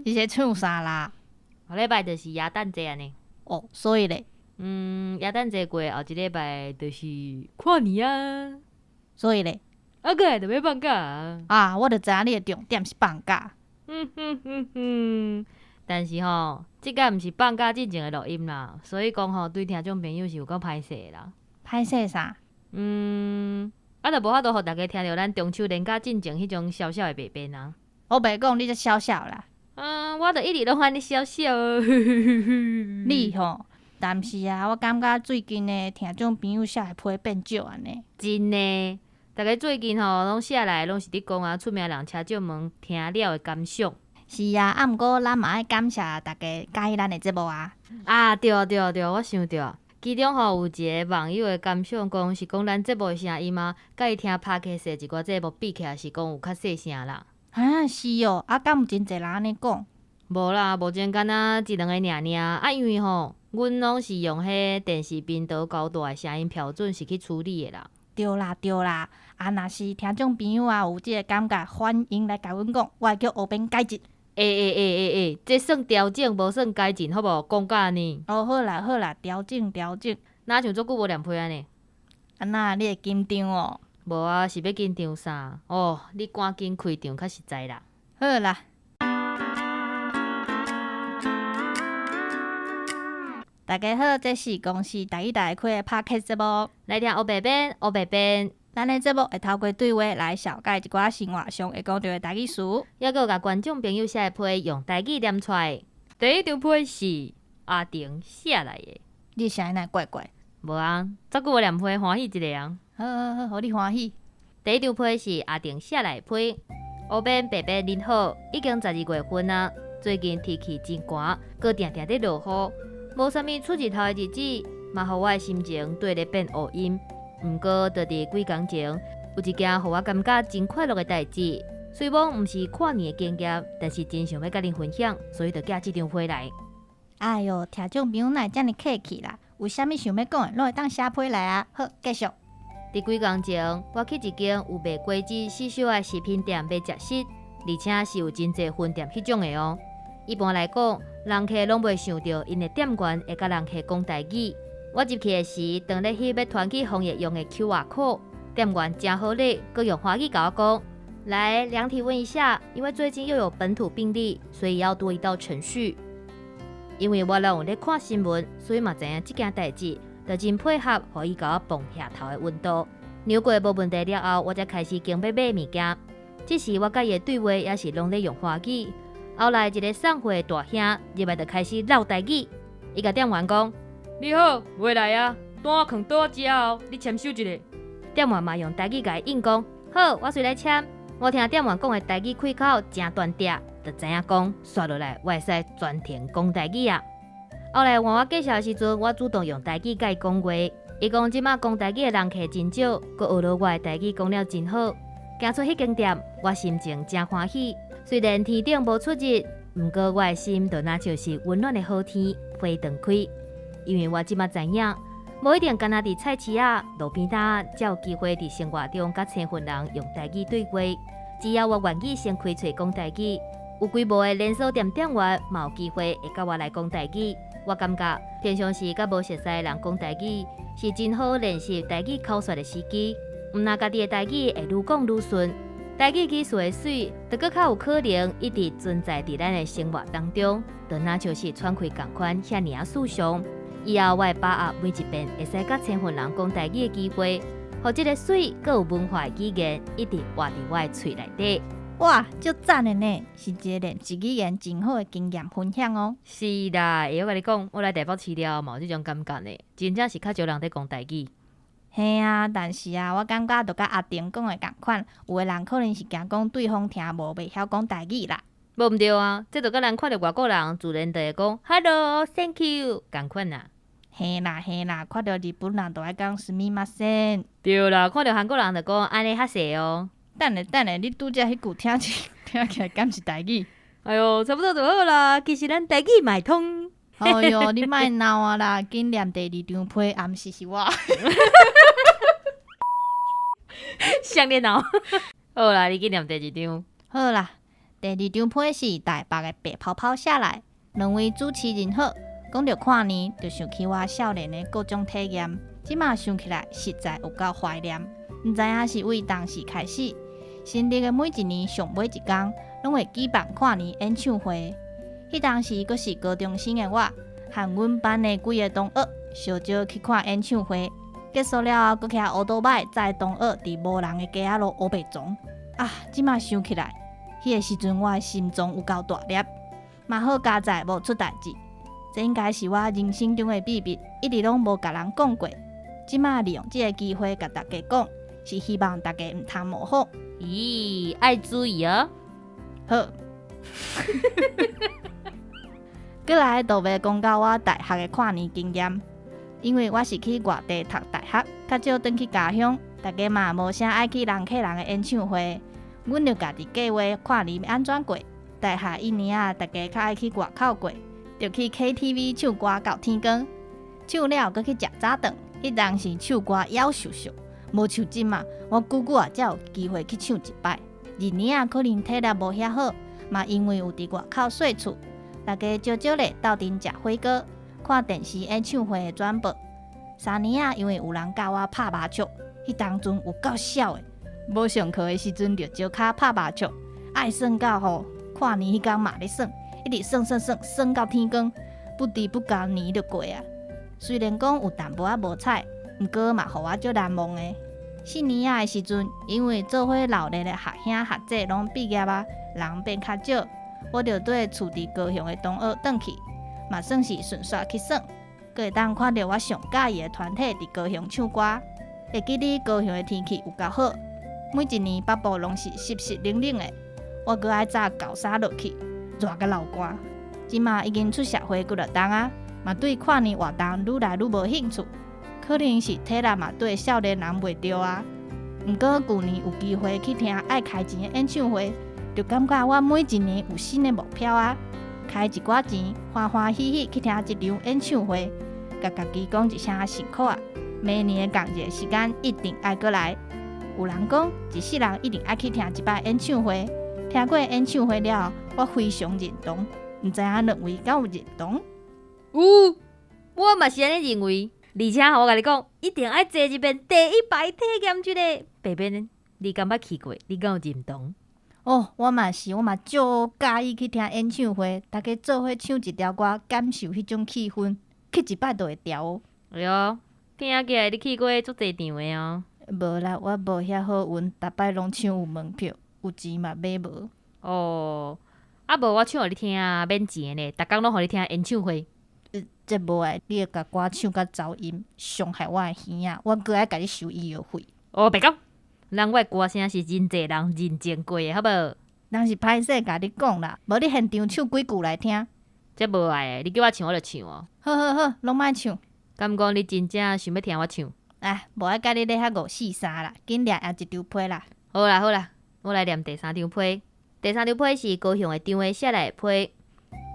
你是唱啥啦？後禮拜就是耶誕節按呢。哦，所以咧？嗯，耶誕節過後一禮拜就是跨年啊。所以咧？啊，過來就欲放假啊。啊，我就知影你的重點是放假。嗯哼哼哼，但是吼，這擺毋是放假進前的錄音啦，所以講吼，對聽眾朋友是有夠歹勢的啦。歹勢啥？嗯，啊，就無法度予逐家聽著咱中秋連假進前彼種痟痟的白變啊。我袂講你遮痟痟啦。嗯，我就一直攏按呢痟痟。你吼，但是啊，我感覺最近的聽眾朋友寫的批變少按呢。真的，逐家最近吼攏寫來，攏是佇講啊，出名人車少門聽了的感想。是啊，啊，毋過咱嘛愛感謝逐家佮意咱的節目啊。啊，對啊對啊對，我想著啊，其中吼有一个網友的感想講，是講咱節目的聲音啊，佮伊聽 Podcast 的一寡節目比起來，是講有較細聲啦。啊，是哦，啊，敢有真濟人按呢講？無啦，目前敢若一兩個爾爾啊，因為吼，阮攏是用彼電視頻道交代的聲音標準是去處理的啦。對啦對啦，啊，若是聽眾朋友啊有這个感覺，歡迎來共阮講，我會叫烏編改進。欸欸欸欸欸，這算調整，無算改進，好無？講甲按呢。哦，好啦好啦，調整調整。若像足久無念批按呢？按怎，你會緊張哦？無啊，是欲緊張啥？哦，你趕緊開場較實在啦。好啦。大家好，這是公視台語台開的 Podcast 節目。來聽烏白變，烏白變。咱的節目會透過對話來紹介一寡生活上會講著的台語詞，猶閣有共觀眾朋友寫的批用台語念出來。第一張批是阿婷寫來的。你聲音哪會怪怪？無啊，足久無念批，歡喜一下啊。好好好，予你歡喜。第一張批是阿婷寫來的批。烏編白編恁好，已經12月份啊，最近天氣真寒，閣定定佇落雨，無啥物出日頭的日子，嘛予我的心情綴咧變烏陰。毋過，就佇幾工前，有一件予我感覺真快樂的代誌。雖罔毋是跨年的經驗，但是真想欲佮恁分享，所以就寄這張批來。哎喲，聽眾朋友哪會遮爾客氣啦？有啥物想欲講的，攏會當寫批來啊。好，繼續。佇幾工前，我去一間有賣果汁、雪燒的食品店買食食，而且是有真濟分店彼種的哦。一般來講，人客攏袂想著𪜶的店員會佮人客講台語。我入去的時，當咧翕欲傳去防疫用的 QR code，店員誠好禮，閣用華語共我講：來量體溫一下，因為最近又有本土病例，所以要多一道程序。因為我攏有咧看新聞，所以嘛知影這件代誌，就真配合，予伊共我磅額頭的溫度。量過無問題了後，我才開始準備買物件。這時我佮伊的對話也是攏咧用華語。後來一个送貨的大兄入來就開始嘮台語，伊共店員講：你好，貨來啊，單囥佇我遮哦，你簽收一下。店員嘛用台語共伊應講：好，我隨來簽。我聽店員講的台語開口誠彈著，就知影講，紲落來我會使全程講台語啊。後來換我介紹的時陣，我主動用台語共伊講話。伊講這馬講台語的人客真少，閣學了我的台語講了真好。行出彼間店，我心情誠歡喜。雖然天頂無出日，毋過我的心就若像是溫暖的好天，花斷開。因為我這馬知影，無一定干焦佇菜市仔、路邊攤，才有機會佇生活中佮生份人用台語對話。只要我願意先開喙講台語，有規模的連鎖店店員嘛有機會會佮我來講台語。我感覺平常時佮無熟似的人講台語，是真好練習台語口說的時機。毋但家己的台語會愈講愈順，台語語詞的媠，就閣較有可能一直存在佇咱的生活當中，就若像是喘氣仝款遐爾仔順暢。以後我會把握每一遍會使佮生份人講台語的機會，予這个媠閣有文化的語言一直活佇我的喙內底。哇，足讚的呢，是一个練習語言真好的經驗分享哦。是啦，欸，我共你講，我來台北市了後嘛有這種感覺呢，真正是較少人佇講台語。嘿啊，但是啊，我感覺就佮阿婷講的仝款，有的人可能是驚講對方聽無，袂曉講台語啦。無毋對啊，這就佮咱看著外國人，自然就會講 Hello，Thank you 仝款啦。嘿啦嘿啦，看著日本人就愛講すみません。對啦，看著韓國人就講按呢較濟哦。等下等下，你拄才彼句聽起聽起來敢是台語？哎喲，差不多就好啦。其實咱台語嘛會通。哎喲，你莫鬧啊啦！緊念第二張批，暗時是我。啥咧鬧？好啦，你去念第二張。好啦，第二張批是台北的白泡泡寫來，兩位主持人好。講著跨年，就想起我少年的各種體驗。這馬想起來，實在有夠懷念。毋知影是為當時開始，新曆的每一年上尾一工，攏會舉辦跨年演唱會。彼當時閣是高中生的我，和阮班的幾个同學，相招去看演唱會。結束了後，閣騎烏多擺載同學佇無人的街仔路烏白撞。啊！這馬想起來，彼个時陣我的心臟有夠大粒，嘛好佳哉無出代誌。這應該是我人生中的秘密，一直攏無共人講過。這馬利用這个機會共大家講，是希望大家毋通模仿。咦，愛注意哦。好。閣來就欲講到我大學的跨年經驗，因為我是去外地讀大學，較少轉去家鄉，大家嘛無啥愛去人客人的演唱會，阮就家己計劃跨年欲按怎過。大學一年仔，大家較愛去外口過，就去 KTV 唱歌到天光，唱了閣去食早頓。彼當時唱歌夭壽壽，無像這馬，我久久仔才有機會去唱一擺。二年仔可能體力無遐好，嘛因為有佇外口踅厝，大家少少咧鬥陣食火鍋、看電視演唱會的轉播。三年仔因為有人教我拍麻將，彼當陣有夠痟的，無上課的時陣就招跤拍麻將，愛耍到吼跨年彼工嘛咧耍，一直耍耍耍耍到天光，不知不覺年就過啊。雖然講有淡薄仔無彩，毋過嘛予我足難忘的。四年仔的時陣，因為做伙鬧熱的學兄學姐攏畢業啊，人變較少，我就綴厝佇高雄的同學轉去，嘛算是順紲去耍，閣會當看著我上佮意的團體佇高雄唱歌。會記得高雄的天氣有夠好，每一年北部攏是濕濕冷冷的，我閣愛紮厚衫落去，熱甲流汗。這馬已經出社會幾若冬啊，嘛對跨年活動愈來愈無興趣，可能是體力嘛對少年人袂著啊。毋過舊年有機會去聽愛開錢的演唱會，就感覺我每一年有新的目標啊，開一寡錢，歡歡喜喜去聽一場演唱會，共家己講一聲辛苦啊！明年的仝一个時間一定愛閣來。有人講，一世人一定愛去聽一擺演唱會，聽過演唱會了後，我非常認同。毋知影兩位敢有認同？有，我嘛是按呢認為。而且吼，我共你講，一定愛坐入面第一排體驗一下。白邊，你敢捌去過？你敢有認同？哦，我嘛是，我嘛足佮意去聽演唱會，大家做伙唱一條歌，感受彼種氣氛，去一擺就會牢哦。哎喲，聽起來你去過足濟場的哦。無啦，我無遐好運，逐擺攏搶有門票，有錢嘛買無。哦，啊無我唱予你聽啊，免錢的呢，逐工攏予你聽演唱會。這無愛，你會共歌唱甲走音，傷害我的耳仔，我閣愛共你收醫藥費。哦，白講，人我的歌聲是真濟人認證過的，好無？人是歹勢共你講啦，無你現場唱幾句來聽。這無愛的，你叫我唱我就唱哦。好好好，攏莫唱。敢講你真正想欲聽我唱？啊，無愛佮你咧遐五四三啦，緊掠也一張批啦。好啦好啦，我來念第三張批。第三張批是高雄的張的寫來的批。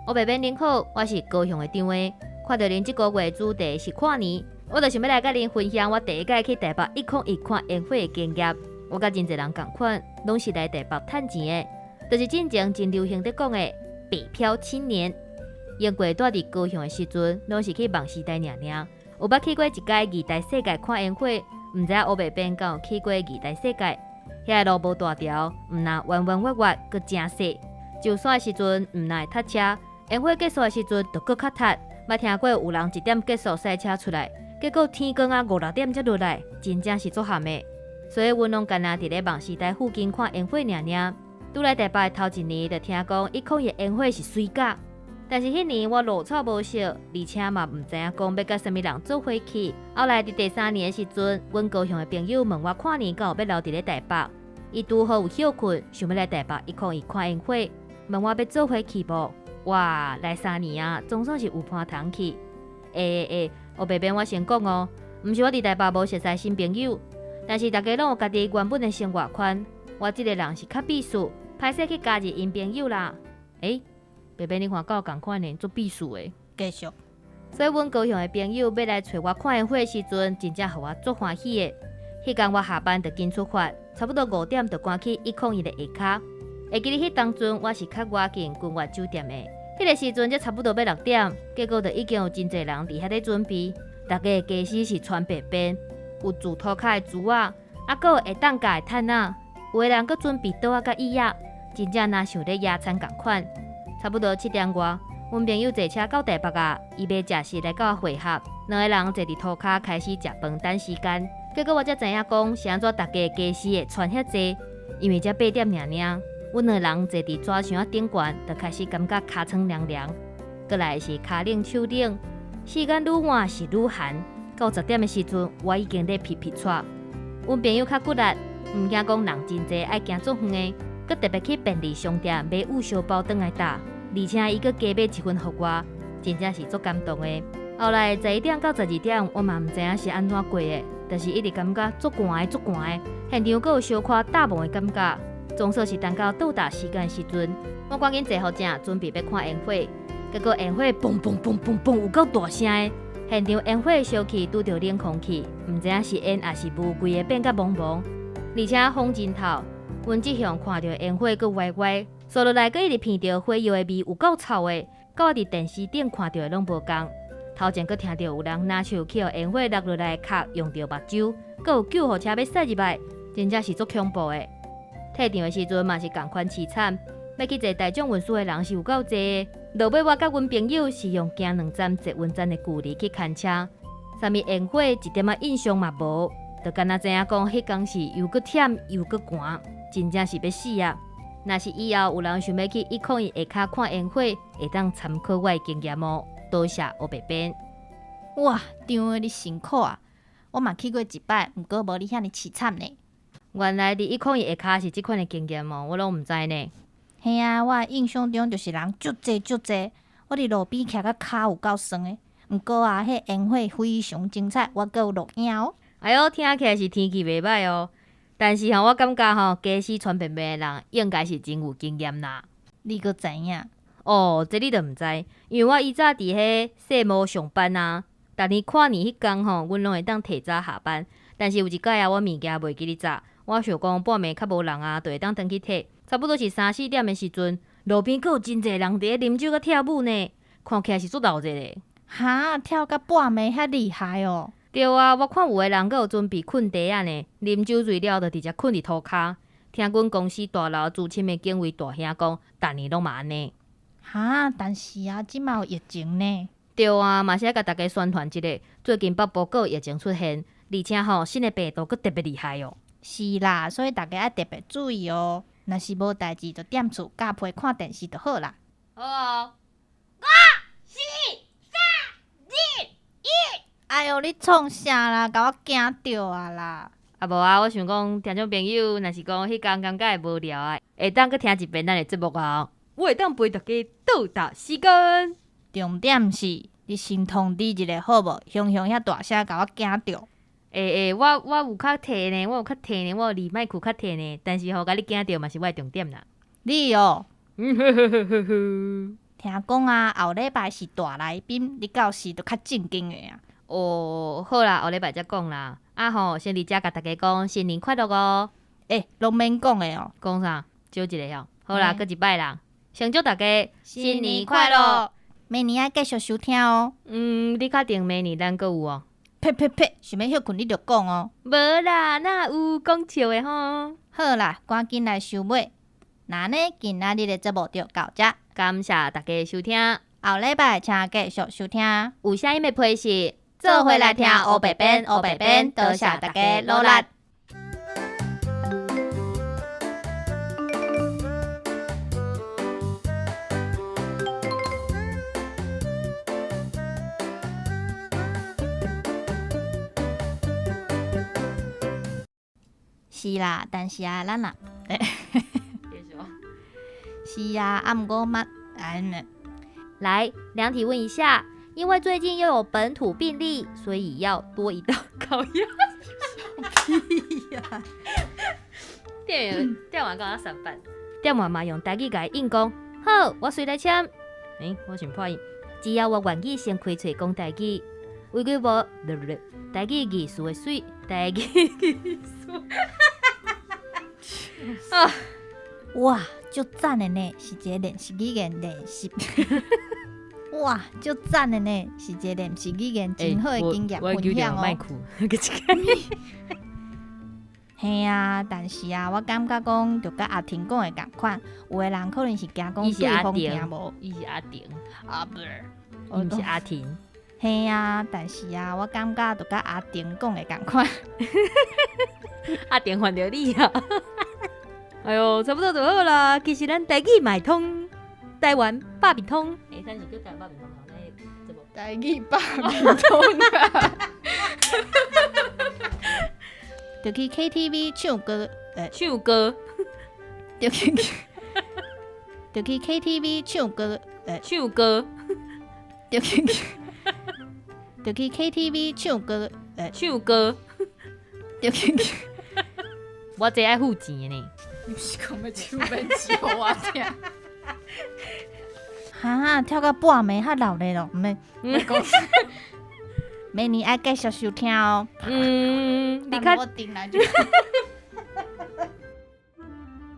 我白邊恁好，我是高雄的張的。看著恁這个月主題是跨年，我就想欲來佮恁分享我第一擺去台北101看煙火的經驗。我佮真濟人仝款，攏是來台北趁錢的，就是進前真流行佇講的北漂青年。因過住佇高雄的時陣，攏是去夢時代爾爾。有捌去過一擺二大世界看煙火，毋知影烏白邊敢有去過二大世界？遐个路無大條，毋但彎彎彎彎，閣誠細。上山的時陣，毋但會塞車，煙火結束的時陣，就閣較塞。捌聽過有人一點結束賽車出來，結果天光啊五六點才落來，真正是足譀的。所以阮攏干焦佇咧夢時代附近看煙火爾爾。拄來台北的頭一年，就聽講101煙火是水甲。但是彼年我路草無熟，而且嘛毋知影講欲佮啥物人做伙去。後來佇第三年的時陣，阮高雄的朋友問我跨年敢有欲留佇咧台北，伊拄好有歇睏，想欲來台北101看煙火，問我欲做伙去無？哇，來三年啊，總算是有伴通去。欸欸欸，烏白邊我先講哦，毋是我佇台北無熟似新朋友，但是逐家攏有家己原本的生活圈。我這个人是較避暑，歹勢去加入𪜶朋友啦。欸，白白你看敢有仝款呢，足避暑的。繼續。所以，阮高雄的朋友欲來揣我看煙火的時陣，真正予我足歡喜的。彼工我下班就緊出發，差不多5點就趕去101的下跤。會記得彼當陣我是較倚近君悅酒店的，彼个時陣才差不多欲6點，結果就已經有真濟人佇遐咧準備。逐家的家私是穿白邊，有住塗跤的櫥仔，啊，閣有會當架的毯仔，有的人閣準備桌仔佮椅仔，真正若像咧野餐仝款。差不多7點外，阮朋友坐車到台北啊，伊欲食食來佮我會合，兩個人坐佇塗跤開始食飯等時間。結果我才知影講是按怎逐家的家私會穿遐濟，因為才8點爾爾，阮兩個人坐佇紙箱仔頂懸，就開始感覺尻川涼涼，閣來是跤冷手冷，時間愈晚是愈寒。到10點的時陣，我已經咧皮皮掣。阮朋友較骨力，毋驚講人真濟愛行足遠的，閣特別去便利商店買焐燒包轉來搭，而且伊閣加買一份予我，真正是足感動的。後來11點到12點，我嘛毋知影是按怎過的，就是一直感覺足寒的足寒的，現場閣有小可罩夢的感覺。總算是等到到達時間的時陣，我趕緊坐予正，準備欲看煙火。結果煙火嘣嘣嘣嘣嘣，有夠大聲的。現場煙火燒起，拄著冷空氣，毋知影是煙抑是霧，規个變甲濛濛。而且風真透，阮這向看著煙火閣歪歪，紲落來閣一直鼻著火藥的味有夠臭的，佮我佇電視頂看著的攏無仝。頭前閣聽著有人若像去予煙火落落來的殼用著目睭，閣有救護車欲駛入來，真正是足恐怖的。退場的時陣嘛是仝款淒慘，欲去坐大眾運輸的人是有夠濟的。落尾我佮阮朋友是用行兩站捷運站的距離去牽車，啥物煙火一點仔印象嘛無，就敢若知影講彼工是又閣忝又閣寒，真正是欲死啊！若是以後有人想欲去101下跤看煙火，會當參考我的經驗哦。多謝烏白編。哇，張的你辛苦啊！我嘛去過一擺，毋過無你遐爾淒慘呢。原來佇101下跤是這款的經驗哦，我攏毋知呢。嘿啊，我的印象中就是人足濟足濟，我佇路邊徛甲跤有夠酸的。毋過啊，彼煙火非常精彩，我閣有錄影哦。哎喲，聽起來是天氣袂䆀哦。但是吼，我感覺吼，家私穿便便的人應該是真有經驗啦。你閣知影？哦，這你就毋知，因為我以早佇彼世貿上班啊，逐年跨年彼工吼，阮攏會當提早下班。但是有一擺啊，我物件袂記得紮，我想講半暝較無人啊，就會當轉去提。差不多是三四點的時陣，路邊閣有真濟人佇咧啉酒佮跳舞呢，看起來是足鬧熱的。哈，跳到半暝遐厲害哦！對啊，我看有的人閣有準備睏地仔呢，啉酒醉了就直接睏佇塗跤。聽阮公司大樓資深的警衛大兄講，逐年攏嘛按呢。哈，但是啊，這馬有疫情呢。對啊，嘛是愛共大家宣傳一下，最近北部閣有疫情出現，而且吼新的病毒閣特別厲害哦。是啦，所以大家愛特別注意哦。若是無代誌，就踮厝咬被看電視就好啦。好哦。五、四、三、二、一。哎喲，你創啥啦？共我驚著啊啦！啊無啊，我想講，聽眾朋友若是講彼工感覺會無聊啊，會當閣聽一遍咱的節目啊。我會當陪大家倒搭時間。重點是，你先通知一下好無？雄雄遐大聲，共我驚著。欸欸，我有較提呢，我有較提呢，我有離麥克較提呢，但是吼，共你驚著嘛是我的重點啦。你哦，嗯呵呵呵呵呵。聽講啊，後禮拜是大來賓，你到時就較正經的啊。哦，好啦，後禮拜才講啦。啊吼，先佇遮共大家講新年快樂哦。欸，攏免講的哦。講啥？少一个哦。好啦，閣一擺啦。先祝大家新年快樂，明年愛繼續收聽哦。嗯，你確定明年咱閣有哦？呸呸呸！想欲歇睏你就講哦。無啦，哪有講笑的吼？好啦，趕緊來收尾。那呢，今仔日的節目就到這。感謝大家收聽。後禮拜請繼續收聽。有啥物的批示，做伙來聽烏白編，烏白編，多謝大家努力。是啦，但是啊，咱啊，是啊，啊，毋過嘛，哎，來，量體問一下，因為最近又有本土病例，所以要多一道考驗。屁呀！店員，店員講上班，店員嘛用台語共伊應講，好，我隨來簽。欸，我想破音，只要我願意先開喙講台語，為過無，台語藝術的媠，台語藝術。啊！哇，足讚的呢，是一个練習語言練習。哇，足讚的呢，是一個練習語言真好的經驗分享哦。嘿啊，但是啊，我感覺講，就佮阿婷講的仝款，有的人可能是驚講對方聽無。伊是阿婷，啊不是，伊毋是阿婷。嘿啊，但是啊，我感覺就佮阿婷講的仝款。阿婷煩著你啊！哎喲，差不多就好啦。其實咱台語嘛會通，台灣百變通。欸，咱是叫台灣百變通嗎？這無。台語百變通啊！就去 KTV 唱歌，唱歌。就去 KTV 唱歌，唱歌。就去 KTV 唱歌，唱歌。就去。我這愛付錢呢。你毋是講欲唱免錢予我聽？哈，跳到半暝較鬧熱咯，毋免。明年愛繼續收聽哦。嗯，你較我頂來就。